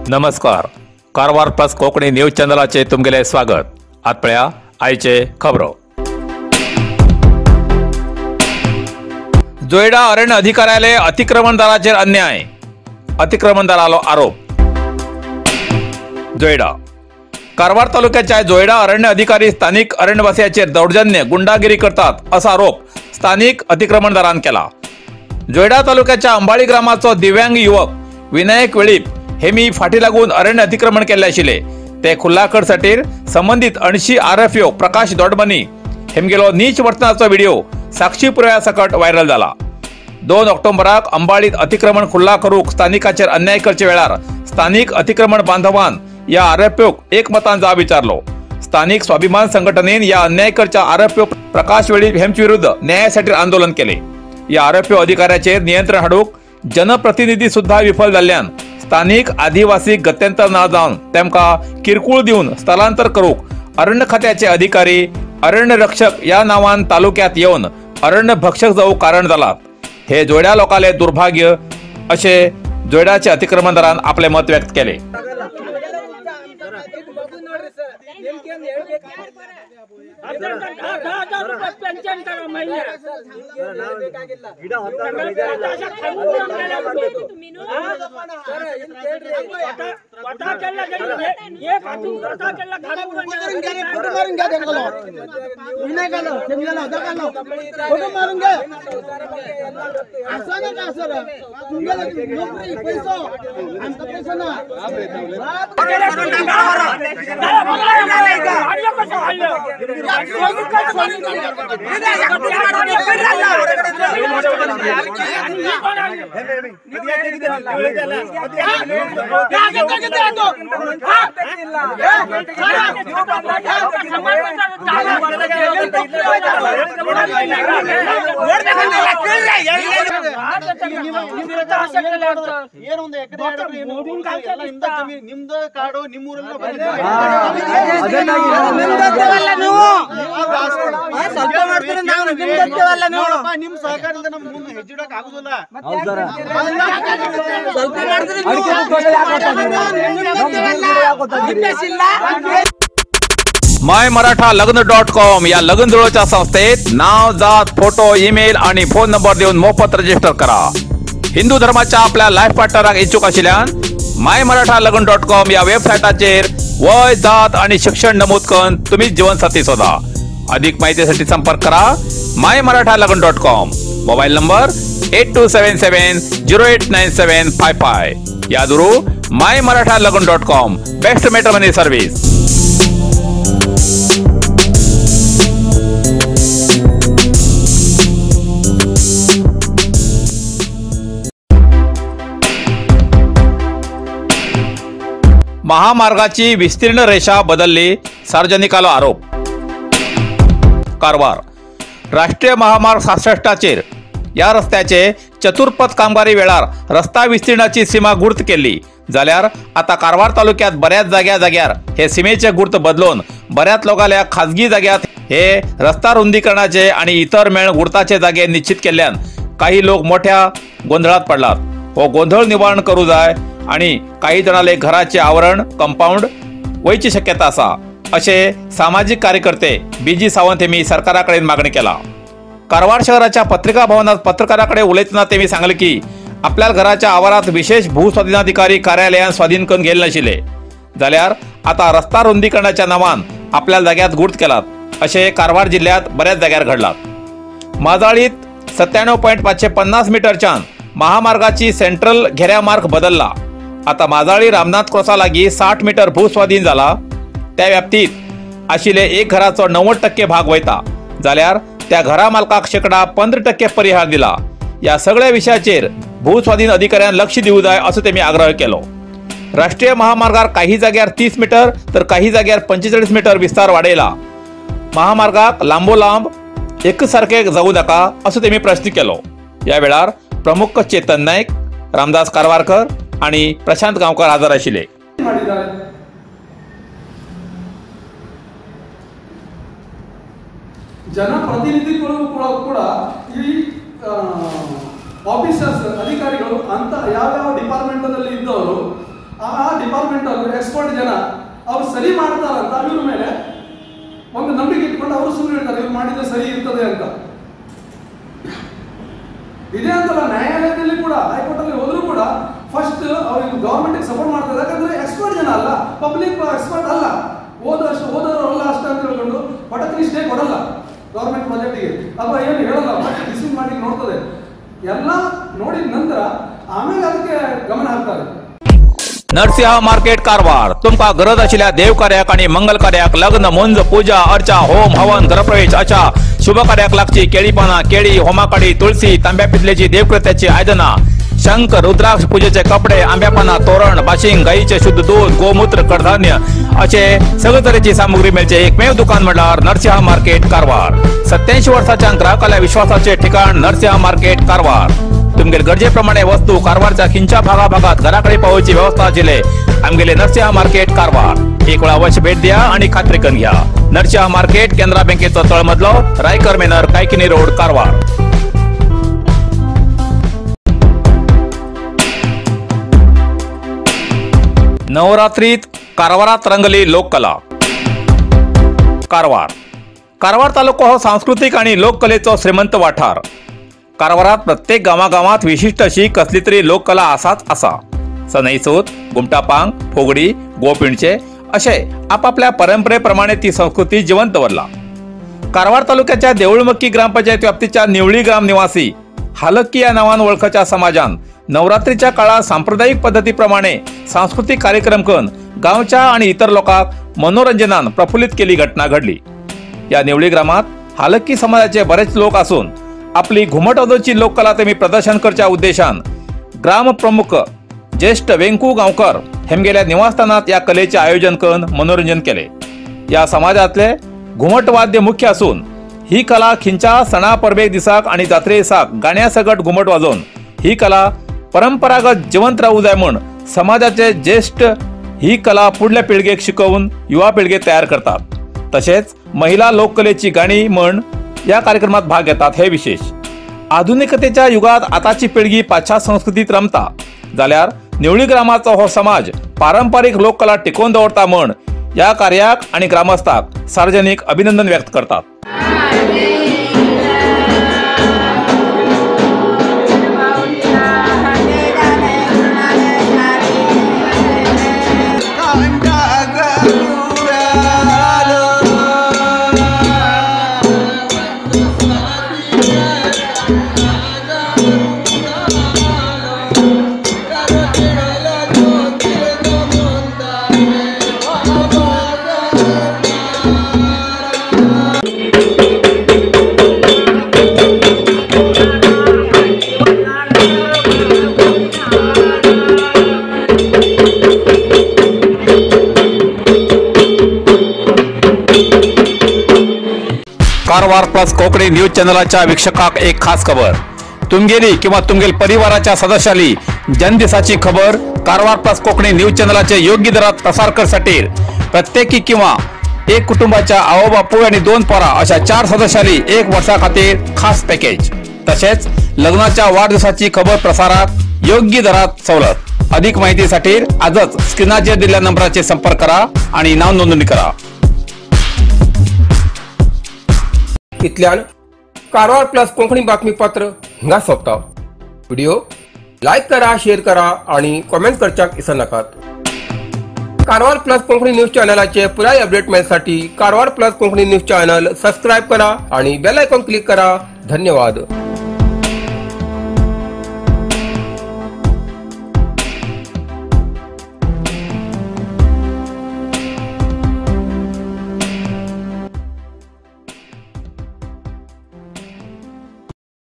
नमस्कार, Karwar plus Konkani news चॅनलाचे तुमगेले स्वागत. आत पळया आयचे खबरो. जोयडा अरण्य अधिकाऱ्याले अतिक्रमणदाराचेर अन्याय, अतिक्रमणदारालो आरोप. जोयडा कारवार तालुक्याच्या जोयडा अरण्य अधिकारी स्थानिक अरण्यवासियाचेर दौर्जन्य गुंडागिरी करतात असा आरोप स्थानिक अतिक्रमणदारान केला. जोयडा तालुक्याच्या अंबाळी ग्रामाचो दिव्यांग युवक विनायक वेळीप हे मी फाटी लागून अरण्य अतिक्रमण केल्ले आशिल्ले. ते खुल्लाकड साटीर संबंधित 80 RFO Prakash Doddamani हेमगेलो नीच वर्तनाचो व्हिडिओ साक्षी पुराव्या सकट व्हायरल जाला. 2 ऑक्टोबराक अंबाळीत अतिक्रमण खुल्ला करूक स्थानिकाचेर अन्याय करचे वेळार स्थानिक अतिक्रमण बांधवान या आरोप्योक एकमतान जाब विचारलो. स्थानिक स्वाभिमान संघटनेन या अन्याय करच्या आरोप्यो प्रकाश वेळीप हेमचे विरुद्ध न्यायासाठी आंदोलन केले. या आरोप्यो अधिकाऱ्याचेर नियंत्रण हाडूक जनप्रतिनिधी सुद्धा विफल जाल्ल्यान स्थानिक आदिवासी गत्यंतर ना जावन तेमकां किरकोळ दिवन स्थलांतर करूक अरण्य खात्याचे अधिकारी अरण्य रक्षक या नावान तालुक्यात येवन अरण्य भक्षक जावूक कारण जालात. हे जोयडा लोकांले दुर्भाग्य अशें जोयडाचे अतिक्रमणदारान आपले मत व्यक्त केले. ನಿಮ್ದು ಕಾಡು ನಿಮ್ಮೂರಲ್ಲಿ ನಿಮ್ ಸಹಕಾರದಿಂದ ನಮ್ ಮುಂದೆ ಹೆಜ್ಜಿಡಕ್ ಆಗುದಿಲ್ಲ. My Maratha लग्न डॉट कॉम या लग्न जुळोच्या संस्थेत नाव, जात, फोटो, ईमेल आणि फोन नंबर देऊन मोफत रजिस्टर करा. हिंदू धर्माच्या आपल्या लायफ पार्टनराक इच्छुक आशिल्ल्यान my Maratha लग्न डॉट कॉम या वेबसायटाचेर वय, जात आणि शिक्षण नमूद करून तुम्ही जीवनसाथी शोधा. अधिक माहितीसाठी संपर्क करा my Maratha लग्न dot com. Mobile number 8277089755. यादुरू my Maratha लग्न dot com. Best matrimony service. महामार्गाची विस्तीर्ण रेषा बदलली, सार्वजनिकालो आरोप. कारवार राष्ट्रीय महामार्ग 66 या रस्त्याचे चतुर्पथ कामगारी वेळार रस्ता विस्तीर्णाची सीमा गुर्त केली जाल्यार आता कारवार तालुक्यात बऱ्याच जाग्या जाग्यार हे सीमेचे गुर्त बदलून बऱ्याच लोकांल्या खाजगी जाग्यात हे रस्ता रुंदीकरणाचे आणि इतर मेळ गुर्ताचे जागे निश्चित केल्ल्यान काही लोक मोठ्या गोंधळात पडलात. हो गोंधळ निवारण करू जाय आणि काही जणाले घराचे आवरण कंपाऊंड वयची शक्यता आसा असे सामाजिक कार्यकर्ते बीजी सावंत हेमी सरकाराकडे मागणी केला. कारवार शहराच्या पत्रिका भवनात पत्रकाराकडे उलयतना तेमी सांगले की आपल्या घराच्या आवारात विशेष भूस्वाधीनाधिकारी कार्यालयान स्वाधीन करून घेतले नाशिल्ले जाल्यार आता रस्ता रुंदीकरणाच्या नावान आपल्या जाग्यात गुर्त केलात असे कारवार जिल्ह्यात बऱ्याच जाग्यार घडलात. माजाळीत 97.550 मीटरच्यान महामार्गाची सेंट्रल घेऱ्या मार्ग बदलला. आता माजाळी रामनाथ क्रॉसा लागी 60 मीटर भूस्वाधीन जाला. त्या व्याप्तीत आशिल्ले एक घराचो 90% भाग वयता जाल्यार त्या घरा मालकाक 15% परिहार दिला. या सगळ्या विशयाचेर भूस्वाधीन अधिकाऱ्यान लक्ष दिवू जाय असो तेमी आग्रह केलो. राष्ट्रीय महामार्गार काही जाग्यार 30 मीटर तर काही जाग्यार 45 मीटर विस्तार वाडयला. महामार्गाक लांबो लांब एकसारखे जावू नाका असो तेमी प्रश्न केलो. या वेळार प्रमुख चेतन नाईक, रामदास कारवारकर आणि प्रशांत गांवकर हजर आशिल्ले. ಜನಪ್ರತಿನಿಧಿಗಳು ಕೂಡ ಈ ಆಫೀಸರ್ಸ್ ಅಧಿಕಾರಿಗಳು ಅಂತ ಯಾವ್ಯಾವ ಡಿಪಾರ್ಟ್ಮೆಂಟಲ್ಲಿ ಇದ್ದವರು ಆ ಡಿಪಾರ್ಟ್ಮೆಂಟ್ ಅವರು ಎಕ್ಸ್ಪರ್ಟ್ ಜನ ಅವ್ರು ಸರಿ ಮಾಡ್ತಾರಂತ ಇವ್ರ ಮೇಲೆ ಒಂದು ನಂಬಿಕೆ ಇಟ್ಕೊಂಡು ಅವರು ಸುಮ್ಮನೆ ಹೇಳ್ತಾರೆ, ಇವ್ರು ಮಾಡಿದ್ರೆ ಸರಿ ಇರ್ತದೆ ಅಂತ. ಇದೇ ಅಂತಲ್ಲ, ನ್ಯಾಯಾಲಯದಲ್ಲಿ ಕೂಡ ಹೈಕೋರ್ಟಲ್ಲಿ ಹೋದ್ರು ಕೂಡ ಫಸ್ಟ್ ಅವ್ರಿಗೆ ಗೌರ್ಮೆಂಟಿಗೆ ಸಪೋರ್ಟ್ ಮಾಡ್ತಾರೆ. ಯಾಕಂದ್ರೆ ಎಕ್ಸ್ಪರ್ಟ್ ಜನ ಅಲ್ಲ, ಪಬ್ಲಿಕ್ ಎಕ್ಸ್ಪರ್ಟ್ ಅಲ್ಲ, ಓದೋರು ಅಲ್ಲ ಅಷ್ಟೇ ಅಂತ ಹೇಳ್ಕೊಂಡು ಪಟಕ್ರಿ ಸ್ಟೇ ಕೊಡಲ್ಲ ಗೌರ್ಮೆಂಟ್ ಪ್ರಾಜೆಕ್ಟಿಗೆ, ಅಥವಾ ಏನು ಹೇಳಲ್ಲ, ಬಟ್ ಡಿಸಿಷನ್ ಮಾಡಿ ನೋಡ್ತದೆ ಎಲ್ಲ ನೋಡಿದ ನಂತರ ಆಮೇಲೆ ಅದಕ್ಕೆ ಗಮನ ಹಾಕ್ತಾರೆ. नरसिंह मार्केट कारवार तुमकां गरज आशिल्ल्या देव कार्याक आनी मंगल कार्याक लग्न, मुंज, पूजा अर्चा, होम हवन, गृहप्रवेश अशा शुभ कार्याक लागची केळी पानां, केळी, होमाकाडी, तुळसी, तांब्या पितलेची देवकृत्याची आयदनां, शंख, रुद्राक्ष, पूजेचे कपडे, आंब्या पानां, तोरण, बाशिंग, गायीचे शुद्ध दूध, गोमूत्र, कडधान्य असे सगळे तरेची सामुग्री मेळचे एकमेव दुकान म्हणल्यार नरसिंह मार्केट कारवार. 87 वर्साच्या ग्राहकाल्या विश्वासाचे ठिकाण नरसिंह मार्केट कारवार. तुमगेले गरजे प्रमाणे वस्तू कारवारच्या खिंच्या भागाभागात घराकडे पावोवची व्यवस्था आशिल्ले आमगेले नरसिंह मार्केट कारवार. एक वेळा अवश्य भेट द्या आणि खात्री करून घ्या. नरसिंह मार्केट, केनरा बँकेचो तळमजलो, रायकर मेनर, कायकिनी रोड, कारवार. नवरात्रीत कारवारात रंगली लोककला. कारवार कारवार तालुको हो सांस्कृतिक आणि लोककलेचो श्रीमंत वाठार. कारवारात प्रत्येक गांवागांवात विशिश्ट अशी कसली तरी लोककला आसाच आसा. सनईसूत, गुमटापांग, फुगडी, गोपिणचे असे आपापल्या परंपरेप्रमाणे ती संस्कृती जिवंत दवरला. कारवार तालुक्याच्या देऊळमक्की ग्रामपंचायत व्याप्तीच्या निवळी ग्राम निवासी हालक्की या नावान वळखच्या समाजान नवरात्रीच्या काळात सांप्रदायिक पद्धतीप्रमाणे सांस्कृतिक कार्यक्रम करून गावच्या आणि इतर लोकांक मनोरंजनान प्रफुल्लित केली घटना घडली. या निवळी ग्रामात हालक्की समाजाचे बरेच लोक असून आपली घुमट लोककला तेमी प्रदर्शन करच्या उद्देशान ग्रामप्रमुख ज्येष्ठ वेंकू गांवकर हेमगेल्या निवासस्थानात या कलेचे आयोजन करून मनोरंजन केले. या समाजातले घुमटवाद्य मुख्य असून ही कला खिंच्या सणा परबेक दिसाक आणि जात्रे दिसाक गाण्या सगट घुमट वाजोवन ही कला परंपरागत जिवंत राहू जाय म्हूण समाजाचे ज्येष्ठ ही कला पुढल्या पिळगेक शिकोवन युवा पिळगे तयार करतात. तसेच महिला लोककलेची गाणी म्हण या कार्यक्रमात भाग घेतात हे विशेष. आधुनिकतेच्या युगात आताची पिळगी पाश्चात्य संस्कृतीत रमता जाल्यार निवळी ग्रामाचो हो समाज पारंपरिक लोककला टिकोवन दवरता म्हण या कार्याक आणि ग्रामस्थाक सार्वजनिक अभिनंदन व्यक्त करतात. कारवार प्लस कोकणी न्यूज चॅनलाच्या वीक्षकाक एक खास खबर. तुमगेली किंवा तुमगेल परिवाराच्या सदस्याली जन्मदिसाची खबर कारवार प्लस कोकणी न्यूज चॅनलाचे योग्य दरात प्रसार करसाठी प्रत्येकी किंवा एक कुटुंबाच्या आओ बापूय आणि 2 पोरा अशा 4 सदस्याली 1 वर्षा खातीर खास पॅकेज. तसेच लग्नाच्या वाढदिवसाची खबर प्रसारात योग्य दरात सवलत. अधिक माहितीसाठी आजच स्क्रीनाचेर दिलेल्या नंबराचे संपर्क करा आणि नाव नोंदणी करा. इतल्यान कारवार प्लस कोंकणी बातमीपत्र हिंगा सोंपता. व्हिडिओ लायक करा, शेअर करा आणि कॉमेंट करच्याक विसरनाकात. कारवार प्लस कोंकणी न्यूज चॅनलाचे पुराय update मेळसाठी Karwar plus Konkani news channel subscribe करा आणि बेल आयकॉन क्लिक करा. धन्यवाद.